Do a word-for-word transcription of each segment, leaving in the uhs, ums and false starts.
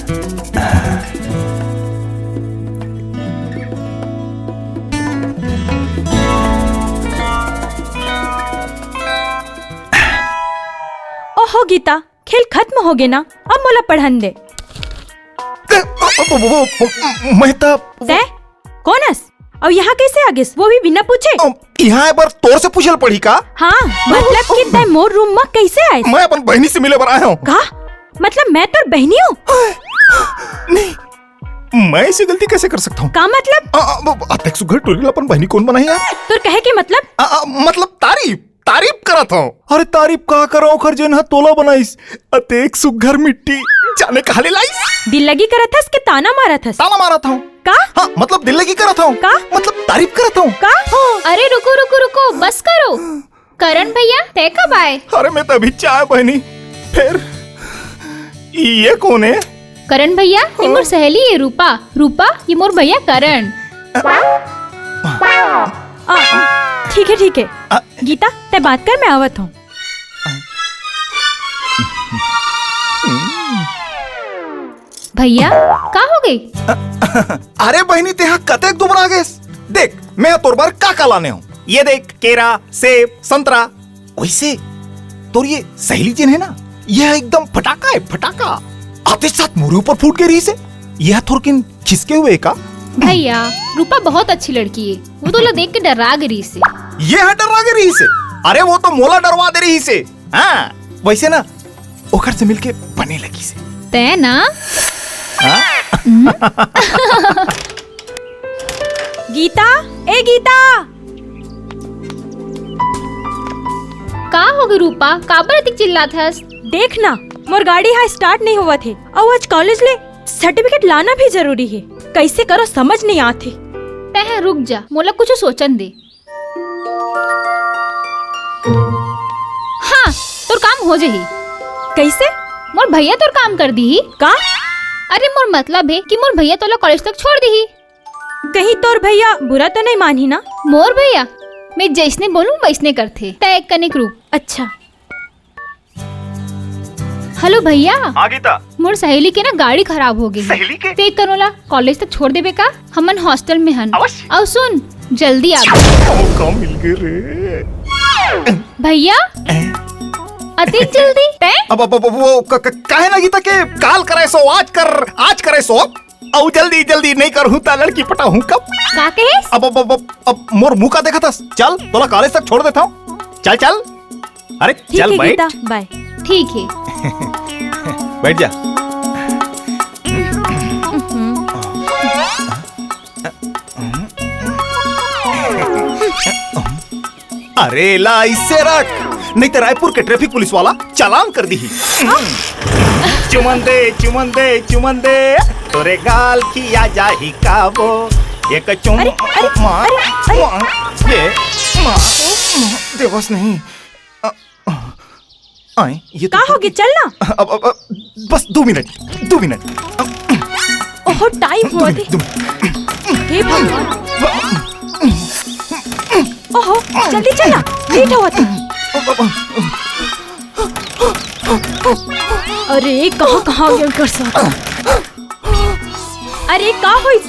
ओहो गीता, खेल खत्म होगे ना, अब मोला पढ़न दे। ते, ओ, ओ, ओ, ओ, ओ, मैं त तैं कोन अस? अउ यहाँ कैसे आ गेस, वो भी बिना पूछे? अम, यहाँ आए बर तोर से पूछे ल पड़ही का? हाँ, मतलब कि तैं मोर रूम म कैसे आए? मैं अपन बहिनी से मिले बर आए हूँ। का? मतलब मैं तोर बहिनी हूँ? नहीं, मैं ऐसी गलती कैसे कर सकता हूँ? का मतलब? आ, आ, ब-, अतेक सुघर टूरी ला अपन बहिनी कोन बनाही यार? तोर कहे के मतलब? आ, आ, मतलब तारीफ, तारीफ करत हूँ। अरे तारीफ का करा ओखर जेन ह तोला बनाइस? अतेक सुघर मिट्टी जाने कहाँ ले लाइस? दिल लगी करत हस के ताना मारत हस? ताना मारत हूँ। का? हाँ, मतलब दिल लगी करत हूँ। का? मतलब तारीफ करत हूँ। का? अरे रुको, रुको, रुको, बस करो। करण भैया, तैं कब आए? अरे मैं त अभी आए बहिनी। फिर ये कोन हे? करण भैया, ये मोर सहेली हे रूपा। रूपा, ये मोर भैया करण। आ, ठीक हे, ठीक हे। आ, गीता, तैं बात कर, मैं आवत हूँ। भैया, का होगे? अरे बहिनी, तेहा कतेक दुबरा गेस। देख, मैं तोर बर का का लाने हूँ। ये देख, केरा, सेब, संतरा। वैसे तोर ये सहेली जेन हे ना, ये एकदम फटाका हे, फटाका। आते साथ मोरे ऊपर फूट के रहिस हे। ये थोरकिन खिसके हुए का? भैया, रूपा बहुत अच्छी लड़की हे, वो तोला देख के डर्रा गे रहिस हे। ये ह डर्रा गे रहिस हे? अरे वो तो मोला डरवा दे रहिस हे। हाँ, वैसे ना ओखर से मिलके बने लगिस हे। तैं ना? हाँ? गीता, ए गीता। का होगे रूपा, काबर अतिक चिल्लात हस? देख ना, मोर गाड़ी हा start नइ होवत हे, अउ आज college ले certificate लाना भी जरूरी हे। कैसे करो समझ नइ आत हे। तैं रुक जा, मोला कुछ सोचन दे। हाँ, तोर काम हो जही। कैसे? मोर भैया तोर काम कर दीही। का? अरे मोर मतलब हे कि मोर भैया तोला college तक छोड़ दीही। कहीं तोर भैया बुरा तो नहीं मानही ना? मोर भैया? मैं जैसने बोलूं वैसने करथे। तैं एक कनिक रुक। अच्छा। Hello भैया। हाँ गीता। मोर सहेली के ना गाड़ी खराब होगे हे। सहेली के? तैं कन ओला college तक छोड़ देबे का? हमन hostel में हन। अवश्य। अउ सुन, जल्दी आबे। मौका मिल गे रे। भैया, अतिक जल्दी तैं? अब, अब, अब, वो क-, क-, काहे ना गीता के काल करे सो, आज कर, आज करे सो। अउ जल्दी, जल्दी नइ करहूं त लड़की पटाहूं कब? का कहे? अब, अब, अब, अब, अब मोर मुंह का देखत हस? चल, तोला college तक छोड़ देता हूं। चल, चल। अरे, ठीक चल हे बैठ। गीता, bye। ठीक हे। बैठ जा। अरे ला इसे रख, नहीं तो रायपुर के traffic पुलिस वाला चालान कर दीही। चुमन दे, चुमन दे, चुमन दे, तोरे गाल खिया जाही काबो। एक चुम-, अरे, अरे, मार, अरे, अरे। मार, ये, मार, मार, देवस नहीं। अ, अ, आए, ये तो का होगे? चल ना। अब, अब, अब, बस दो मिनट, दो मिनट। ओहो, time होवत हे। दो मिनट। हे भगवान। ओहो, जल्दी चल ना, late होवत हे। अरे, कहाँ, कहाँ गेल कर सा? अरे, का होइस?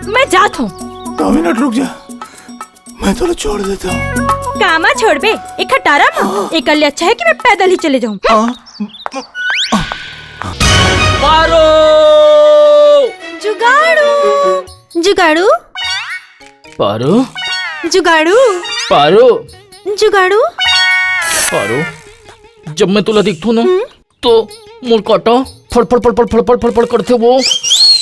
मैं जात हूँ। दो मिनट रुक जा। मैं तोला छोड़ देता हूँ। कामा छोड़बे? एक खटारा मा? एकर ले अच्छा हे कि मैं पैदल ही चले जाऊँ। आ, पारो! जुगाड़ू! जुगाड़ू! पारो? जुगाड़ू! पारो! जुगाड़ू! पारो, जब मैं तोला देखथूं ना, हम्म? तो मोर कांटा फड़फड़, फड़फड़, फड़फड़, फड़फड़ करथे वो।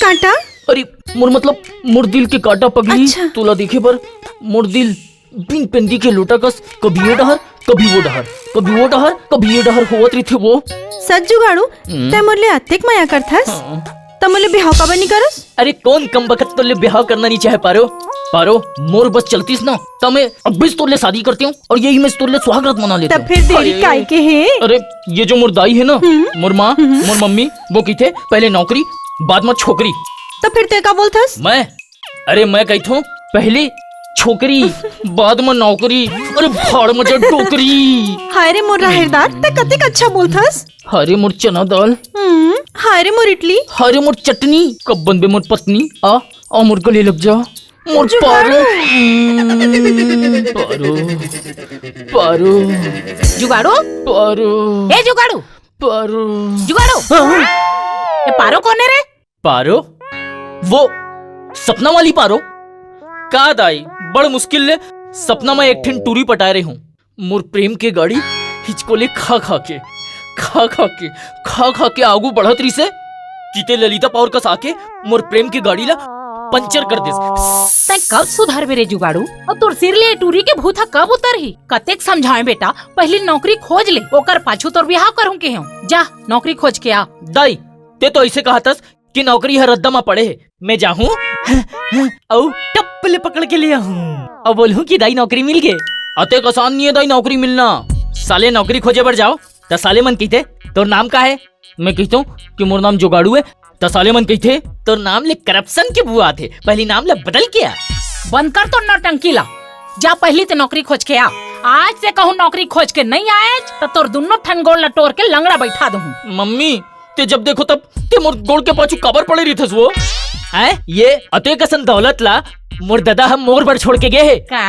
कांटा? अरे, मोर मतलब, मोर दिल के कांटा पगली। अच्छा। तोला देखे बर मोर दिल बिन पेंदी के लोटा कस कभी ये डहर, कभी वो डहर, कभी वो डहर, कभी ये डहर होवत रहिथे वो। सच जुगाड़ू, हम्म। तैं मोर ले अतेक मया करथस? हाँ। त मोर ले बिहाव काबर नइ करस? अरे कोन कम बखत तोर ले बिहाव करना नइ चाहे पारो? पारो, मोर बस चलतीस ना, त मैं अब्बेच तोर ले शादी करतेंव अउ यही में तोर ले सुहाग रात मना लेतेंव। त फिर देरी अरे, काय के हे? अरे, ये जो मोर दाई हे ना, हम्म। मोर माँ, हम्म। मोर मम्मी, वो कहिथे, "पहले नौकरी, बाद में छोकरी।" त फिर तैं का बोलथस? मैं? अरे, मैं कहिथों, "पहली छोकरी, बाद म नौकरी। अरे भाड़ म जा डोकरी। हाय रे मोर राहेर दार, तैं कतेक अच्छा बोलथस। हाय रे मोर चना दाल। हम्म, हाय रे मोर इडली। हाय रे मोर चटनी। कब बनबे मोर पत्नी? आ, आ मोर गले लग जा। मोर जुगाड़ू। पारो। हम्म, पारो। पारो। जुगाड़ू? पारो। ए जुगाड़ू? पारो। जुगाड़ू? हाँ। ए पारो कोन हे रे? पारो? वो सपना वाली पारो? का दाई, बड़ मुश्किल ले सपना म एक ठिन टूरी पटाए रहे हूँ। मोर प्रेम के गाड़ी हिचकोले खा खा के, खा खा के, खा खा के आगू बढ़त रहिसे, किते ललिता पावर कस आके मोर प्रेम के गाड़ी ला पंचर कर देस। तैं कब सुधरबे रे जुगाड़ू? अउ तोर सिर ले टूरी के भूत ह कब उतरही? कतेक समझाएं बेटा, पहिली नौकरी खोज ले, ओकर पाछू तोर बिहाव करहूं केहेंव। जा, नौकरी खोज के आ। दाई, तैं तो अइसे कहतस कि नौकरी ह रद्दा म पड़े हे, मैं जाहूं अउ टप ले पकड़ के ले आहूं अउ बोलहूं कि दाई नौकरी मिल गे। अतेक आसान नइ हे दाई नौकरी मिलना। साले नौकरी खोजे बर जाओ त साले मन कहिथे, "तोर नाम का हे?" मैं कहिथंव कि "मोर नाम जुगाड़ू हे।" त साले मन कहिथे, "तोर नाम ले करप्शन के बुआ आथे, पहिली नाम ले बदल के आ।" बंद कर तोर नौटंकी ला, जा पहिली तैं नौकरी खोज के आ। आज तैं कहूं नौकरी खोज के नइ आएच त तोर दुन्नो ठन गोड़ ला टोर के लंगड़ा बइठा दूहूं। मम्मी, तैं जब देखो तब तैं मोर गोड़ के पाछू काबर पड़े रहिथस वो? हैं? ये अतेक असन दौलत ला मोर ददा ह मोर बर छोड़ के गे हे। का?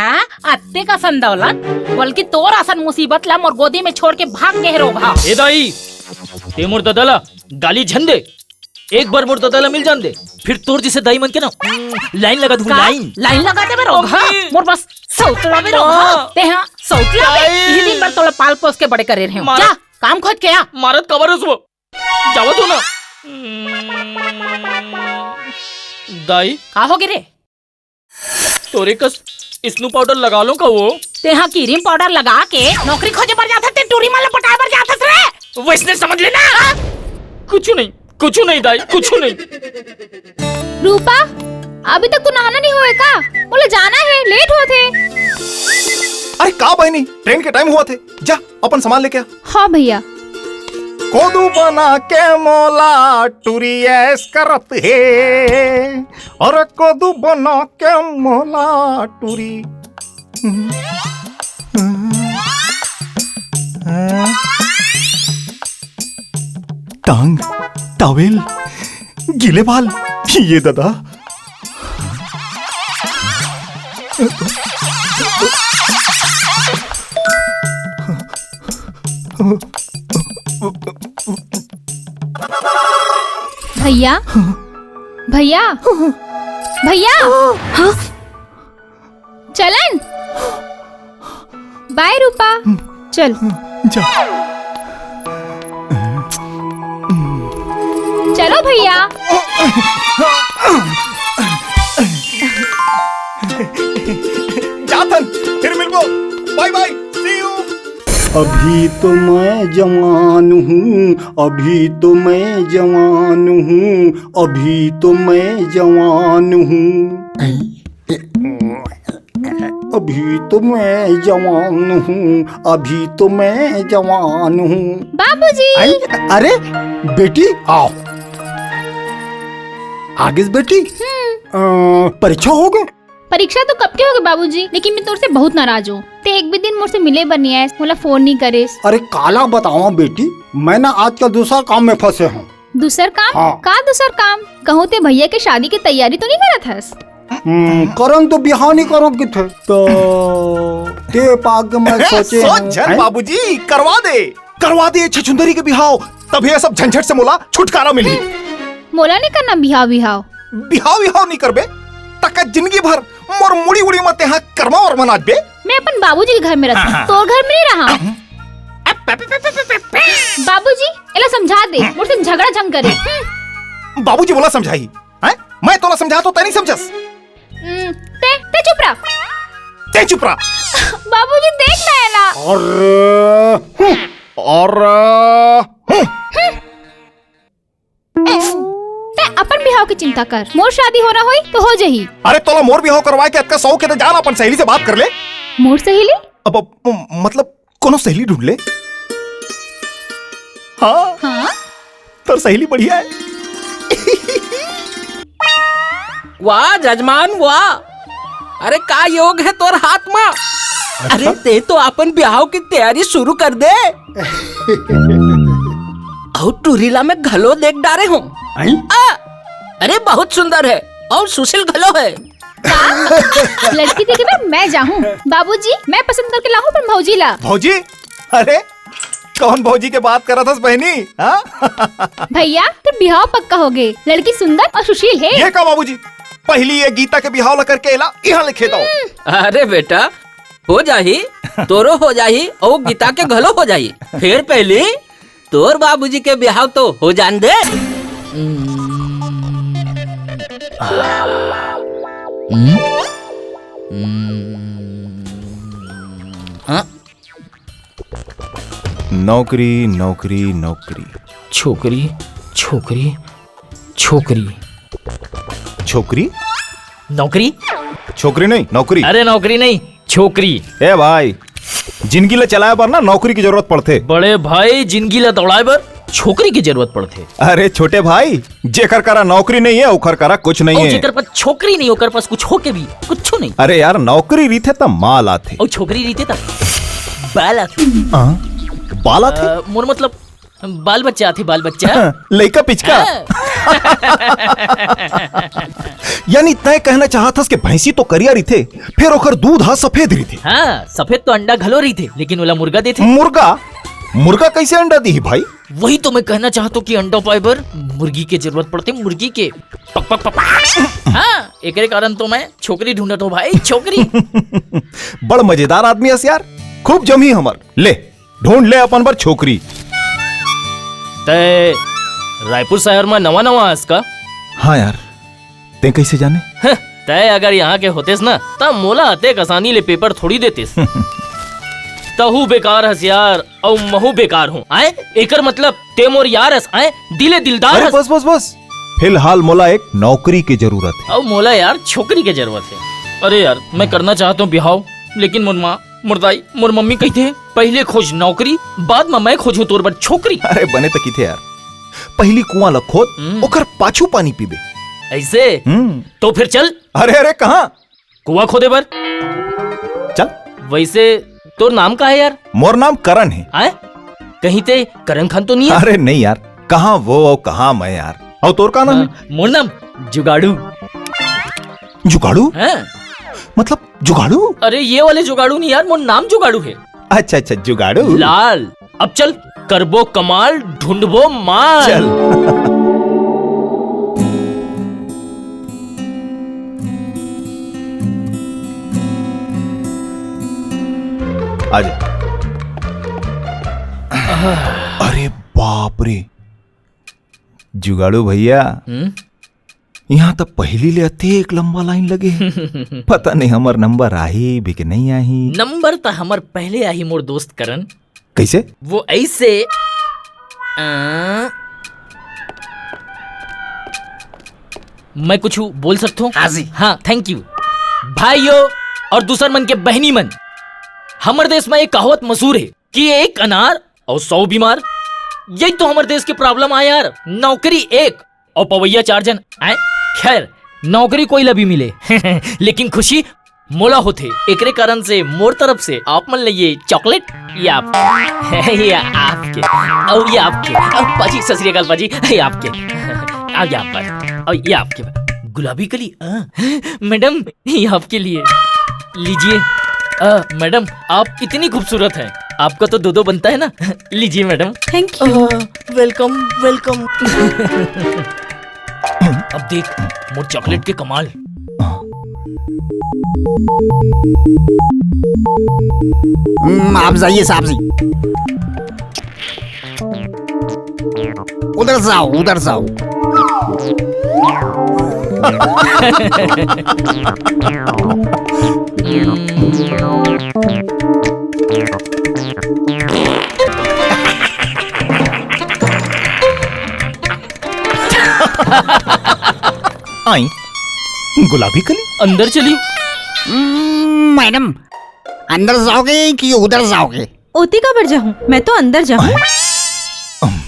अतेक असन दौलत? बल्कि तोर असन मुसीबत ला मोर गोदी में छोड़ के भाग गे हे रे ओ भा। ए दाई, तैं मोर ददा ला गाली झन दे। एक बार मोर ददा ला मिल जान दे, फिर तोर जइसे दाई मन के ना, लाइन लगा दूं, का? लाइन। लाइन लगा देबे रे ओ भा। मम्मी। मोर बस सौतला बे रे ओ भा। माँ। तैं हा सौतला बे। दाई। इही दिन बर तोला पाल पोस के बड़े करे रहे हंव। मारा। जा, काम खोज के आ। मारत काबर हस वो? जावत हंव ना। दाई। का हो गे रे? तोरे कस स्नो पाउडर लगा लंव का वो? तैं हा क्रीम पाउडर लगा के नौकरी खोजे बर जाथस, तैं टूरी मन ला पटाए बर जाथस रे। वइसने समझ लेना। कुछू नहीं, कुछू नहीं दाई, कुछू नहीं। रूपा, अभी तक तोर नहाना नइ होए का? मोला जाना हे, लेट होत हे। अरे का बहिनी, ट्रेन के टाइम होवत हे, जा अपन सामान लेके आ। हाँ भैया। कोदू बना के मोला टूरी ऐश करत हे, अरे कोदू बना के मोला टूरी। टांग, टॉवेल, गीले बाल, ये ददा। भैया, भैया, भैया। चलन। बाय रूपा। चल। जा। चलो भैया। जाथन, फिर मिलबो। बाय बाय, see you। अभी तो मैं जवान हूँ, अभी तो मैं जवान हूँ, अभी तो मैं जवान हूँ। अभी तो मैं जवान हूँ, अभी तो मैं जवान हूँ। बाबूजी। आई, अरे बेटी, आओ। आगे से बेटी। हम्म। अ, परीक्षा हो गए? परीक्षा तो कब के हो गए बाबूजी, लेकिन मैं तोर से बहुत नाराज हूँ। ते एक भी दिन मोर से मिले बर नहीं आए, मोला फोन नहीं करे। अरे काला बतावा बेटी, मैं ना आजकल दूसरा काम में फंसे हूँ। दूसर काम? हाँ। का दूसर काम? कहूँ ते भैया के शादी के तैयारी तो नहीं करत हस? हम्म, करन तो बिहाव नहीं करो किथे। तो ते पाग मैं सोचे सोच हूँ, झन हैं? बाबूजी, करवा दे, करवा दे छछुंदरी के बिहाव, तब ये सब झंझट से मोला छुटकारा मिली। हम्म, मोला नहीं करना बिहाव, बिहाव। बिहाव, बिहाव नहीं करबे, तका जिंदगी भर मोर मुड़ी उड़ी मते हाँ करमा और मनाज बे। मैं अपन बाबूजी के घर में रहता हूँ, हाँ, हाँ। तोर घर में नहीं रहा। बाबूजी, एला समझा दे, मोर से झगड़ा झंग करे। बाबूजी मोला समझाही, हैं? मैं तोला समझा तो तै नहीं समझस। हम्म, ते, ते चुप रह। ते चुप रह। बाबूजी, देख ना एला। और, और, ते अपन बिहाव के चिंता कर, मोर शादी होना होई तो हो जही। अरे तोला मोर बिहाव करवाए के अतका शौक हे त जा ना अपन सहेली से बात कर ले। मोर सहेली? अब, अब, मतलब कोनो सहेली ढूंढ ले। हाँ। हाँ? तोर सहेली बढ़िया हे। वाह जजमान वाह, अरे, का योग हे तोर हाथ मा? अरे, ते तो अपन बिहाव के तैयारी शुरू कर दे। अउ टूरी ला मैं घलो देख डारे हूँ। अरे, बहुत सुंदर हे अउ सुशील घलो हे। का? लड़की देखे बर मैं जाहूँ? बाबूजी, मैं पसंद करके लाहूँ अपन भौजी ला। भौजी? अरे, कौन भौजी के बात करत हस बहिनी? हाँ? भैया, तोर बिहाव पक्का हो गे। लड़की सुंदर अउ सुशील हे। ये का बाबूजी? पहिली ये गीता के बिहाव ला करके एला इहाँ ले खेत आओ। अरे बेटा, हो जाही, तोरो हो जाही अउ गीता के घलो हो जाही। फेर पहिली तोर बाबूजी के बिहाव तो हो जान दे। हम्म? हम्म? हाँ? नौकरी, नौकरी, नौकरी। छोकरी, छोकरी, छोकरी। छोकरी? नौकरी? छोकरी नहीं, नौकरी। अरे, नौकरी नहीं, छोकरी। ए भाई, जिंदगी ला चलाए बर ना नौकरी की जरूरत पड़थे। बड़े भाई, जिंदगी ला दौड़ाए बर छोकरी की जरूरत पड़थे। अरे छोटे भाई, जेकर करा नौकरी नहीं है, ओकर करा कुछ नहीं अउ है। जेकर पास छोकरी नहीं, ओकर पास कुछ होके भी कुछ नहीं। अरे यार, नौकरी रहिथे त माल आथे। अउ छोकरी रहिथे त बाल आथे। हाँ? बाल आथे? अ, मोर मतलब, बाल बच्चा आथे, बाल बच्चा। लइका पिचका। हाँ। यानी तय कहना चाहत हस कि भैंसी तो करिया रहिथे, फेर ओकर दूध हा सफेद रहिथे। हाँ, सफेद तो अंडा घलो रहिथे, लेकिन ओला मुर्गा देथे। मुर्गा? मुर्गा कैसे अंडा दिही भाई? वही तो मैं कहना चाहत हूँ कि अंडा पाए बर मुर्गी के जरूरत पड़थे, मुर्गी के। पक, पक, पक, पक। हाँ, एकरे कारण तो मैं छोकरी ढूंढत हूँ भाई, छोकरी। बड़ मजेदार आदमी हस यार, खूब जमही हमर। ले, ढूंढ ले अपन बर छोकरी। तय रायपुर शहर में नवा नवा आस का? हाँ यार, तय कैसे जाने? हं, तय अगर यहाँ के होतेस ना, त मोला अतेक आसानी ले पेपर थोड़ी देतेस। तहू बेकार हस यार, अउ महू बेकार हूँ। आए, एकर मतलब ते मोर यार हस, आए, दिले दिलदार अरे हस। बस बस बस, फिलहाल मोला एक नौकरी के जरूरत है। अउ मोला यार छोकरी के जरूरत है। अरे यार, मैं करना चाहत हूँ बिहाव, लेकिन मोर माँ, मोर दाई, मोर मम्मी कहिथे, "पहिले खोज नौकरी, बाद म मैं खोजहूँ तोर बर छोकरी।" अरे बने त किथे यार, पहिली कुआं ल खोद, हम्म। ओकर पाछू पानी पीबे। ऐसे? हम्म। तो फिर चल। अरे, अरे, कहाँ? कुआं खोदे बर। चल। वैसे तोर नाम का है यार? मोर नाम करण है। आय? कहीं ते करण खान तो नहीं है? अरे नहीं यार, कहाँ वो और कहाँ मैं यार। और तोर का नाम है? हाँ, मोर नाम जुगाड़ू। जुगाड़ू? हाँ। मतलब जुगाड़ू? अरे ये वाले जुगाड़ू नहीं यार, मोर नाम जुगाड़ू है। अच्छा, अच्छा, जुगाड़ू। लाल। अब चल, करबो कमाल, ढूंढबो माल। चल। आजा। अरे बाप रे, जुगाड़ू भैया, हम्म? यहाँ त पहिली ले अतेक लंबा लाइन लगे हे। पता नहीं हमर नंबर आही भी कि नहीं आही। नंबर त हमर पहले आही मोर दोस्त करण। कैसे? वो ऐसे, अ, मैं कुछ बोल सकता हूँ? हाँ जी। हाँ, thank you। भाइयों और दूसर मन के बहनी मन, हमर देश में एक कहावत मशहूर है कि एक अनार और सौ बीमार। यही तो हमर देश के problem आय यार, नौकरी एक और पवैया चार जन। आय, खैर, नौकरी कोई ला भी मिले, लेकिन खुशी मोला होथे। एकरे कारण से मोर तरफ से आप मन ला ये chocolate, ये आपके, ये आपके, और ये आपके, और पाजी, सत श्री अकाल पाजी, ये आपके, आ, ये आपके, और ये आपके, गुलाबी कली, आ, madam, ये आपके लिए, लीजिए। आ, madam, आप इतनी खूबसूरत हैं, आपका तो दो दो बनता है ना, लीजिए madam। Thank you। आ, welcome, welcome। अब देख मोर chocolate के कमाल। हम्म, आप जाइए साहब जी। उधर से आओ, उधर से आओ। आई, गुलाबी कली। अंदर चलियो। हम्म, madam, अंदर जाओगे कि उधर जाओगे? ओती काबर जाहूं, मैं तो अंदर जाहूं। अम,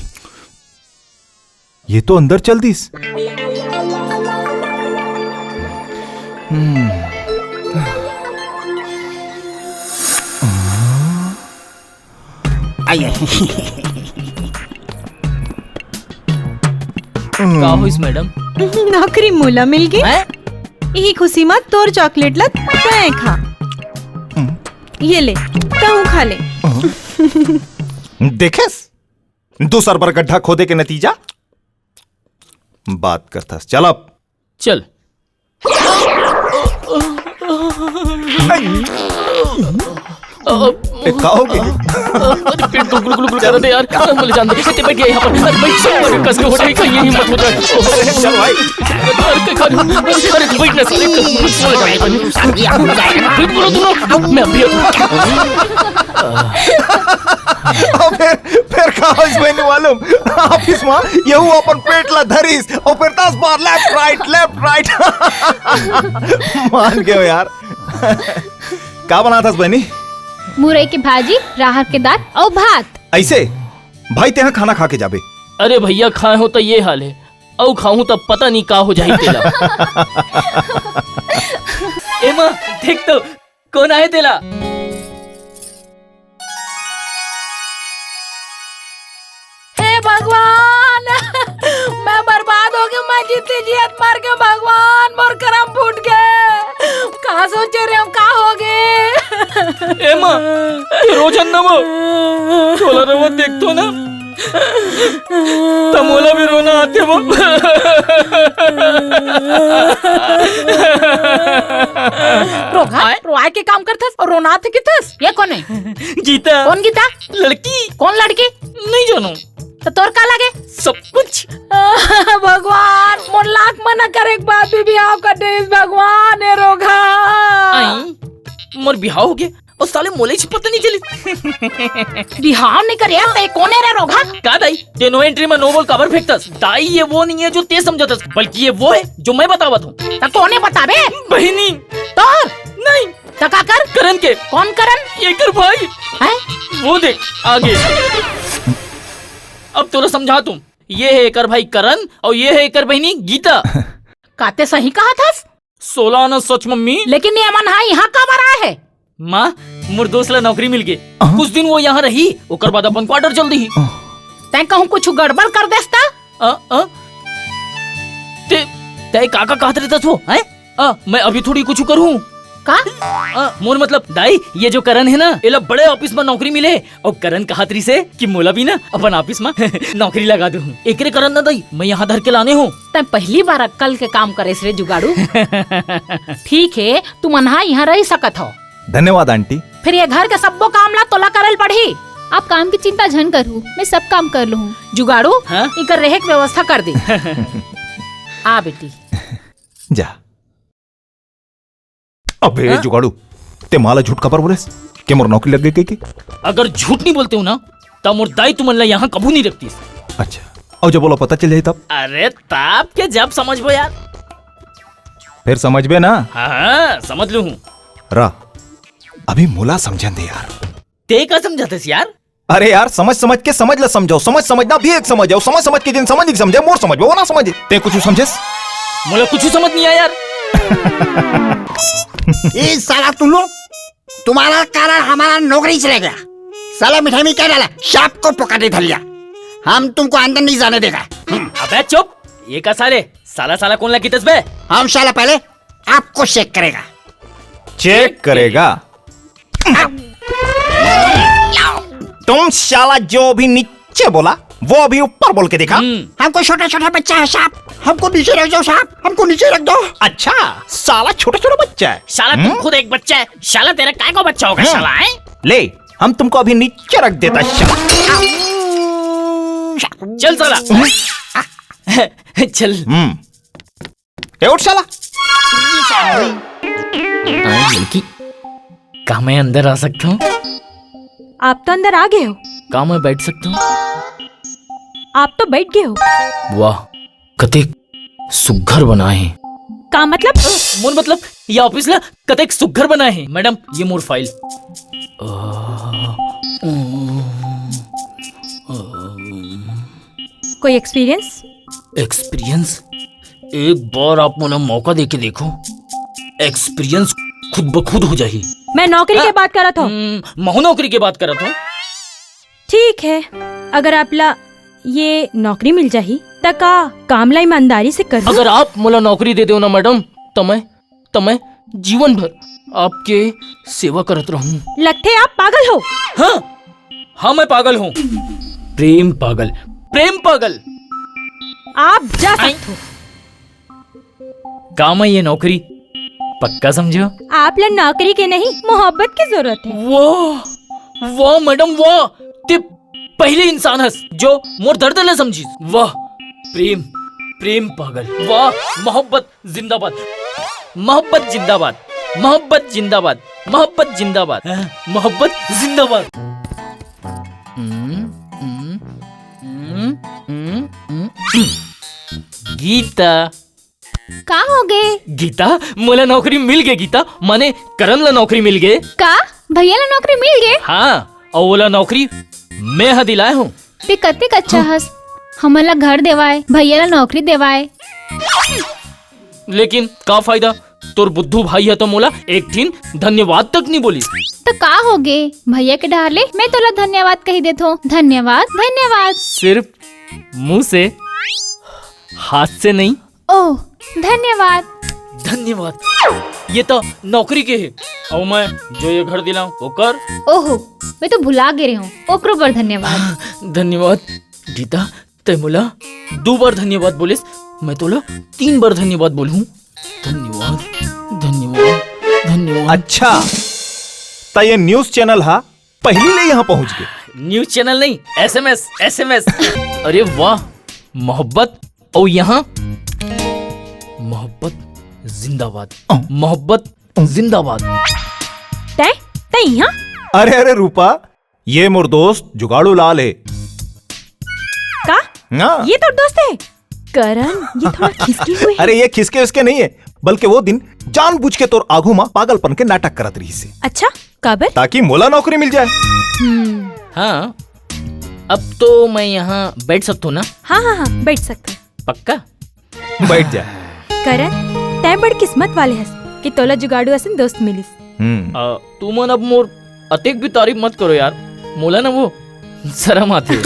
ये तो अंदर चल दिस। हम्म। का होइस मैडम? नौकरी मोला मिल गे। हैं? इही खुशी म तोर चॉकलेट ला तैं खा। ये ले, तहूँ खा ले। देखेस, दूसर बर गड्ढा खोदे के नतीजा। बात करथस, चल अब। चल। ए, का हो गे? अरे, पेट तो गुलगुल गुल करत हे यार। अरे, मर जान दे। ते बैठ गया यहाँ पर। अरे, बैठ, सब कस के होटल में कहीं हिम्मत हो जाए। चल भाई। अरे, अरे, अरे, बैठ ना साले। बैठ, बोलो तुम लोग। मैं अभी अबे, फेर का होइस बहिनी मालूम? ऑफिस म येहू अपन पेट ला धरिस, अउ फेर दस बार left right, left right। मान गेंव यार। का बनाथस बहिनी? मुरई के भाजी, राहर के दाल अउ भात। अइसे? भाई, तेहा खाना खा के जाबे। अरे भइया, खाए हों त ये हाल हे, अउ खाहूं त पता नहीं का हो जाही तेला। ए माँ, देख तो, कोन आए तेला? हे भगवान, मैं बर्बाद हो गेंव, मैं जीती जियत मर गेंव भगवान, मोर करम फूट गे। का सोचे रहेंव, का हो गे? ए माँ, ये रो झन ना वो, तोला रोवत देखथों ना, त मोला भी रोना आथे वो। रोहा, रोवाए के काम करथस अउ रोना आथे किथस? ये कोन हे? गीता। कोन गीता? लड़की। कोन लड़की? नहीं जानों। त तोर का लगे? सब कुछ। भगवान, मोर लाख मना करे के बाद भी बिहाव कर देस भगवान, हे रोहा। आई, मोर बिहाव हो गे। अउ साले मोला ही पता नहीं चलिस। बिहाव नहीं करे, त ये कोन हे रे रोहा? का दाई, ते no entry म no ball काबर फेंकथस? दाई, ये वो नहीं हे जो ते समझथस, बल्कि ये वो हे जो मैं बतावत हों। त कोन हे बताबे? बहिनी। तोर? नहीं। त काकर? करन के। कोन करन? एकर भाई। हैं? वो देख, आगे। अब तोला समझाथों। ये हे एकर भाई करन अउ ये हे एकर बहिनी गीता। का ते सही कहथस? सोला आना सच, मम्मी। लेकिन ये मन हा इहाँ काबर आए हे? माँ, मोर दोस्त ला नौकरी मिल गे। हाँ? कुछ दिन वो यहाँ रही, ओकर बाद अपन quarter चल दिही। हाँ। तैं कहूँ कुछ गड़बड़ कर देस त? अ, अ? ते, तैं का, का कहत रहथस वो, हैं? अ, मैं अभी थोड़ी कुछ करूँ। का? अ, मोर मतलब, दाई, ये जो करन हे ना, एला बड़े ऑफिस म नौकरी मिले। अउ करन कहत रहिसे कि मोला भी ना अपन ऑफिस म नौकरी लगा देहू। एकरे करन ना दाई, मैं यहाँ धर के लाने हों। तैं पहली बार अक्कल के काम करेस रे जुगाड़ू। ठीक हे, तुमन हा यहाँ रह सकत हव। धन्यवाद आंटी। फेर ये घर के सब्बो काम ला तोला करे ल पड़ही। आप काम के चिंता झन करहू, मैं सब काम कर लूहूँ। जुगाड़ू, हाँ? एकर रहे के व्यवस्था कर दे। आ बेटी। जा। अबे हाँ? जुगाड़ू, ते माँ ला झूठ काबर बोलेस के मोर नौकरी लग गे कहिके? अगर झूठ नहीं बोलतेंव ना, त मोर दाई तुमन ला यहाँ कभू नहीं रखतीस। अच्छा, अउ जब ओला पता चल जाही तब? अरे तब के जब समझबो यार। फेर समझबे ना? हाँ, हाँ, समझ लूहूँ। रा, अभी मोला समझन दे यार। ते का समझथस यार? अरे यार, समझ समझ के समझ ला समझाओ, समझ समझना भी एक समझ आय, समझ समझ के जेन समझ नहीं समझे, मोर समझ वो ना समझे। ते कुछ समझेस? मोला कुछ समझ नहीं आया यार। ए साला तुम लोग, तुम्हारा कारण हमारा नौकरी चले गया। साला मिठाई में क्या डाला? सांप को पकड़ के धर लिया। हम तुमको अंदर नहीं जाने देगा। अबे चुप, ये का साले, साला साला कोन ला कितस बे? हम साला पहले आपको चेक करेगा। चेक करेगा? तुम साला जो भी नीचे बोला, वो अभी ऊपर बोल के दिखा। हम्म। हमको छोटा छोटा बच्चा है साहब, हमको नीचे रख दो साहब, हमको नीचे रख दो। अच्छा, साला छोटा छोटा बच्चा है। साला तुम हम्म? खुद एक बच्चा है। साला तेरा काय को बच्चा होगा हम्म। साला, हैं? ले, हम तुमको अभी नीचे रख देता है, साला। चल साला। चल। हम्म। ए, उठ साला। हाँ, लड़की, का मैं अंदर आ सकता हूँ? आप तो अंदर आ गए हो। का मैं बैठ सकता हूँ? आप तो बैठ गए हो। वाह, कतेक सुघर बनाए हे। का मतलब? मोर मतलब, ये ऑफिस ला कतेक सुघर बनाए हे। मैडम, ये मोर फाइल। कोई एक्सपीरियंस? एक्सपीरियंस? एक बार आप मोला मौका दे के देखो, एक्सपीरियंस खुद ब खुद हो जाही। मैं नौकरी के हाँ। बात करत हूँ। हम्म, महू नौकरी के बात करत हूँ। ठीक है, अगर आप ला ये नौकरी मिल जाही, त का काम ला ईमानदारी से करहू? अगर आप मोला नौकरी दे देव ना मैडम, त मैं, त मैं जीवन भर आपके सेवा करत रहूं। लगथे आप पागल हो। हाँ, हाँ, मैं पागल हूँ। प्रेम पागल, प्रेम पागल। आप जा सकत हो। का मैं ये नौकरी पक्का समझो? आप ला नौकरी के नहीं, मोहब्बत की जरूरत है। वाह, वाह मैडम, वाह। ते पहली इंसान हस जो मोर दर्द ला समझिस। वाह, प्रेम, प्रेम पागल। वाह, मोहब्बत जिंदाबाद, मोहब्बत जिंदाबाद, मोहब्बत जिंदाबाद, मोहब्बत जिंदाबाद, हाँ, मोहब्बत जिंदाबाद। हम्म, हम्म, हम्म, हम्म, हम्म, हम्म। गीता। का हो गे? गीता, मोला नौकरी मिल गे गीता, माने करण ला नौकरी मिल गे। का? भैया ला नौकरी मिल गे? हाँ, अउ ओला नौकरी मैं ह दिलाए हूँ। ते कतेक अच्छा हस, हमन ला घर देवाय, भैया ला नौकरी देवाय। लेकिन का फायदा, तोर बुद्धू भाई ह तो मोला एक ठिन धन्यवाद तक नहीं बोलिस। त का हो गे, भैया के डहार ले मैं तोला धन्यवाद कही देथों। धन्यवाद, धन्यवाद। सिर्फ मुंह से, हाथ से नहीं। ओह, धन्यवाद। धन्यवाद। ये तो नौकरी के हे, अउ मैं जो ये घर दिलाऊं, ओकर। ओहो, मैं तो भुला गे रहेंव, ओकरो बर धन्यवाद। धन्यवाद। गीता, तै मोला दू बार धन्यवाद बोलिस, मैं तोला तीन बार धन्यवाद बोलहूं। धन्यवाद, धन्यवाद, धन्यवाद। अच्छा, त ये news channel हा पहिली ले यहाँ पहुंच गे। News channel नहीं, S M S, S M S। अरे वाह, मोहब्बत अउ यहाँ मोहब्बत जिंदाबाद, अ। मोहब्बत जिंदाबाद। तै, तै यहाँ? अरे, अरे रूपा, ये मोर दोस्त जुगाड़ू लाल हे। का? हाँ। ये तोर दोस्त हे? करण, ये थोड़ा खिसके हुए हे। अरे, ये खिसके उसके नहीं हे, बल्कि वो दिन जानबूझ के तोर आगू मा पागलपन के नाटक करत रहिस हे। अच्छा, काबर? ताकि मोला नौकरी मिल जाए। हम्म। हाँ, अब तो मैं यहाँ बैठ सकता हूँ ना? हाँ, हाँ, हाँ, बैठ सकत हस। पक्का? बैठ जा। करण, तै बड़ किस्मत वाले हस कि तोला जुगाड़ू असन दोस्त मिलिस। हम्म। अ, तुमन अब मोर अतेक भी तारीफ मत करो यार, मोला ना वो शरम आथे।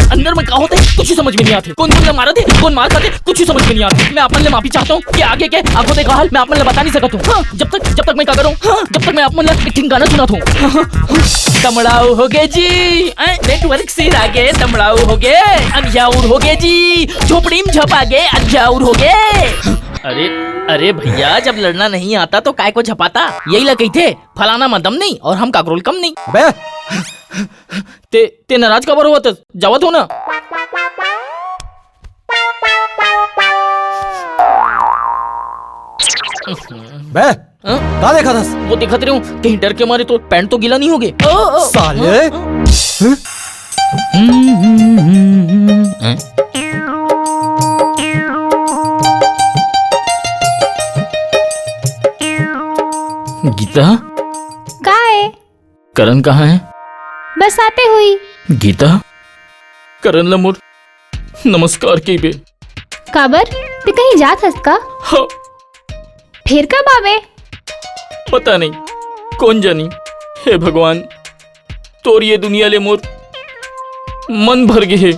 अंदर में का होथे, कुछ ही समझ में नहीं आथे। कौन तुमला मारथे, कौन मार खाथे, कुछ ही समझ में नहीं आथे। मैं आप मन ले माफी चाहता हूँ कि आगे के आगों दे का हाल मैं आप मन ले बता नहीं सकत हूँ। हाँ, जब तक, जब तक मैं का करूँ, हाँ, जब तक मैं आप मन ले एक ठिन गाना सुनात हूँ। तमड़ाऊ हो गे जी, ऐ, network सिर आ गे, तमड़ाऊ हो गे, अंधियाउर हो गे जी, झोपड़ी में झपा गे, अंधियाउर हो गे। अरे, अरे भैया, जब लड़ना नहीं आता तो काय को झपाता? यही ला कहिथे, फलाना मा दम नहीं और हम काकरोल कम नहीं। अबे! ते, ते नाराज काबर होवत हस? जावत हो ना। बे, हाँ? का देखत हस? वो देखत रहे हूँ, कहीं डर के मारे तो पैंट तो गीला नहीं हो गए। ओ, ओ, साले। हाँ, हाँ। हम्म, हम्म, हम्म, हम्म, हम्म। हैं? गीता? का हे? करण कहाँ हे? बरसाते होही। गीता, करण ला मोर नमस्कार कहिबे। काबर? ते कहीं जात हस का? हाँ। फेर कब आबे? पता नहीं, कोन जानी। हे भगवान, तोर ये दुनिया ले मोर मन भर गे हे।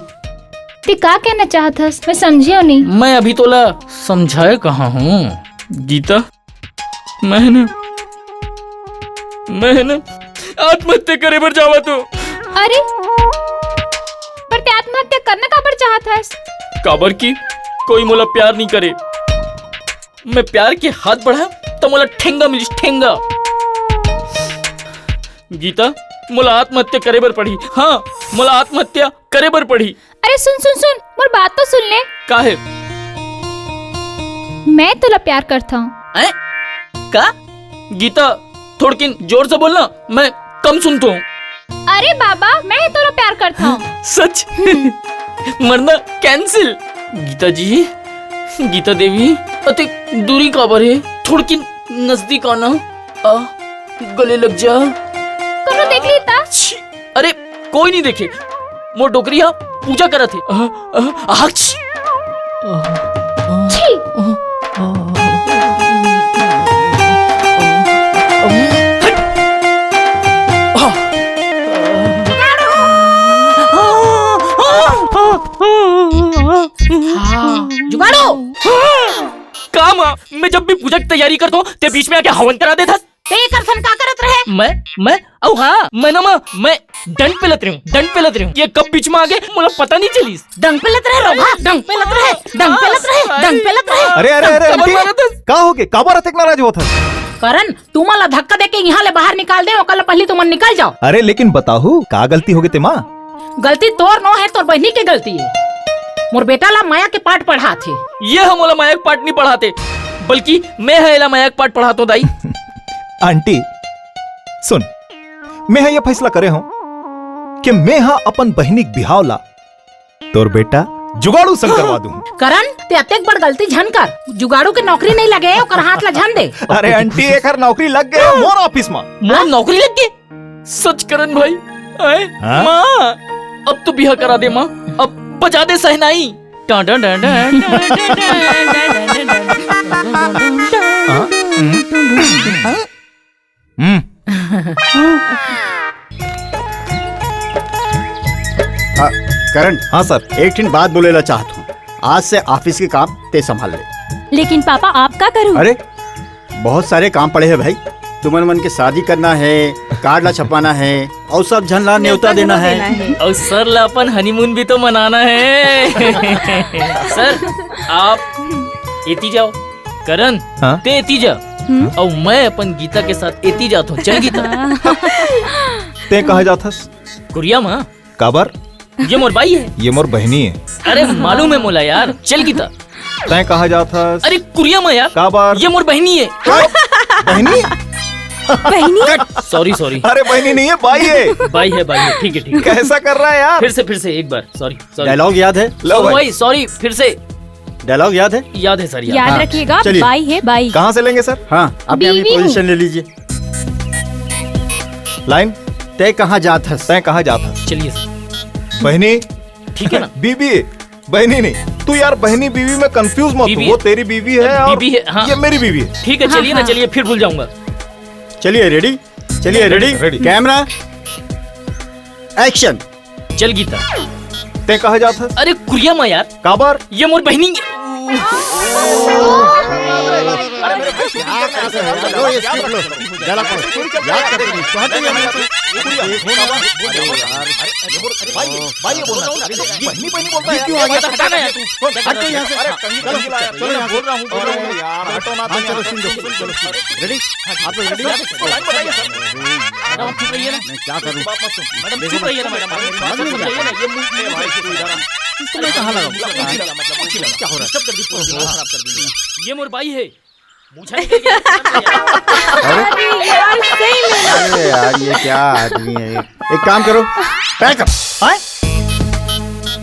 ते का कहना चाहत हस? मैं समझेंव नहीं। मैं अभी तोला समझाए कहाँ हूँ, गीता? मैं ना, मैं ना आत्महत्या करे बर जावत हूँ। अरे, पर ते आत्महत्या करना काबर चाहत हस? काबर कि कोई मोला प्यार नहीं करे। मैं प्यार के हाथ बढ़ाएंव, त मोला ठेंगा मिलिस, ठेंगा। गीता, मोला आत्महत्या करे बर पड़ही। हाँ, मोला आत्महत्या करे बर पड़ही। अरे सुन, सुन, सुन, मोर बात तो सुन ले। का हे? मैं तोला प्यार करथंव। हैं? का? गीता, थोड़किन जोर से बोलना, मैं कम सुनथंव। अरे बाबा, मैं तोला प्यार करथंव। सच? मरना cancel। गीता जी, गीता देवी, अतेक दूरी काबर हे? थोड़किन नजदीक आना, आ, गले लग जा। कोनो देख ली त? छी, अरे, कोई नहीं देखे। मोर डोकरी हा पूजा करत हे। आ, आ, आ, छी। छी। हट। मैं जब भी पूजा के तैयारी करत हूँ, ते बीच में आके हवन करा देथस। ते एकर सन का करत रहे? मैं, मैं, अउ हाँ, मैं ना माँ, मैं डंड पेलत रहे हूँ, डंड पेलत रहे हूँ। ये कब बीच में आगे, मोला पता नहीं चलिस। डंग पेलत रहे रोगहा, डंग पेलत रहे, डंग पेलत रहे, डंग पेलत रहे। अरे, अरे, अरे, काबर आंटी, मारत हस? का होगे? काबर अतेक नाराज होत हस? करण, तुमन ला धक्का देके यहाँ ले बाहर निकाल दे, ओकर ला पहिली तुमन निकल जाओ। अरे, लेकिन बताहू, का गलती होगे ते माँ? गलती तोर नो है, तोर बहिनी के गलती है। मोर बेटा ला माया के पाठ पढ़ाथे। ये हम ओला माया के पाठ नहीं पढ़ाते, बल्कि मैं ह एला माया के पाठ पढ़ातो दाई। आंटी, सुन, मैं ह ये फैसला करे हूँ कि मैं ह अपन बहिनी के बिहाव ला तोर बेटा जुगाड़ू संग करवा दूँ। करण, ते अतेक बड़ गलती झन कर। जुगाड़ू के नौकरी नहीं लगे, ओकर हाथ ला झन दे। अरे आंटी, एकर नौकरी लग गए मोर ऑफिस में। मोर नौकरी लग गए? सच करण भाई, आए? हाँ? माँ, अब तो बिहा करा दे माँ, अब बजा दे सहनाई। टां, टां, टां, टां, टां, टां, टां, टां, टां। हाँ? हम्म। हम्म। हाँ, करण। हाँ सर। एक ठिन बात बोले ला चाहत हूँ। आज से ऑफिस के काम ते संभाल ले। लेकिन पापा, आप का करूँ? अरे, बहुत सारे काम पड़े हैं भाई। तुमन मन के शादी करना है, कार्ड ला छपवाना है, और सब झन ला न्योता देना है। और सर ला अपन हनीमून भी तो मनाना है। सर, आप एती जाओ, करण, हाँ? ते एती जा, हम्म? और मैं अपन गीता के साथ एती जात हूँ। चल गीता। ते कहाँ जात हस? कुरिया माँ। काबर? ये मोर बाई है। ये मोर बहिनी है। अरे मालूम है मोला यार, चल गीता। तैं कहाँ जात हस? अरे कुरिया माँ यार। काबर? ये मोर बहिनी है। बहिनी? बहिनी? Sorry, sorry. अरे बहिनी नहीं है, बाई है। बाई है, बाई है, ठीक है, ठीक है। कैसा कर रहा है यार? फिर से, फिर से एक बार, सॉरी, सॉरी। डायलॉग याद है? लो ओ भाई। भाई, सॉरी, फिर से। डायलॉग याद है? याद है सर, याद याद है। हाँ, रखिएगा, चलिए। बाई है, बाई। कहाँ से लेंगे सर? हाँ, आप यहाँ भी बीवी हूँ। पोजीशन ले लीजिए। लाइन। तैं कहाँ जात हस? तैं कहाँ जात हस? चलिए सर। बहिनी। ठीक है ना? बीबी। बहिनी नहीं। तू यार बहिनी बीवी में कंफ्यूज मत हो। बीबी। वो तेरी बीवी है और बीबी है, हाँ। ये मेरी बीवी है। ठीक है, हाँ, चलिए ना, हाँ। चलिए, फिर भूल जाऊंगा। चलिए, रेडी? चलिए, रेडी? रेडी। Camera, action. चल गीता। तैं कहाँ जात हस? अरे कुरिया माँ यार। काबर? ये मोर बहिनी। अरे मेरे भाई, क्या कर रहे हो? लो, ये स्क्रिप्ट लो। डायलॉग लो। याद कर लो। तो हट जाइए, हट जाइए। कुरिया, काबर? अरे यार, अरे, ये बोल, अरे भाई, भाई, ये बोल रहा है। अरे, ये बहिनी, बहिनी बोलता है। क्यों आ गया? हटा ना यार तू। हट तो यहाँ से। अरे, कहीं चलो, चलो यहाँ से। बोल रहा हूँ, बोल रहा हूँ यार, हटो ना। हाँ, चलो, सुन लो, सुन लो। रेडी? आप लोग रेडी? लाइन बताइए सर। मैडम, आप चुप रहिए ना। मैं क्या करूँ? बात मत सुन। मैडम, चुप रहिए ना, मैडम। आप समझ में नहीं आ रहा। ये मुंह, ये भाई, तू इधर आ। इसको मैं कहाँ लगाऊँ? मतलब, कुछ ही लगा, मतलब, कुछ ही लगा। क्या हो रहा है? सब जल्दी पूरा खराब कर देंगे। ये मोर बाई है। मूछा निकल गया, शर्म नहीं आ रहा। अरे यार, सही में। अरे यार, ये क्या आदमी है ये? एक काम करो, पैक अप।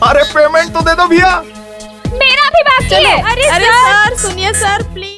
अरे पेमेंट तो दे दो भैया। मेरा भी बाकी है। अरे अरे सर। सर, सुनिए सर, प्लीज।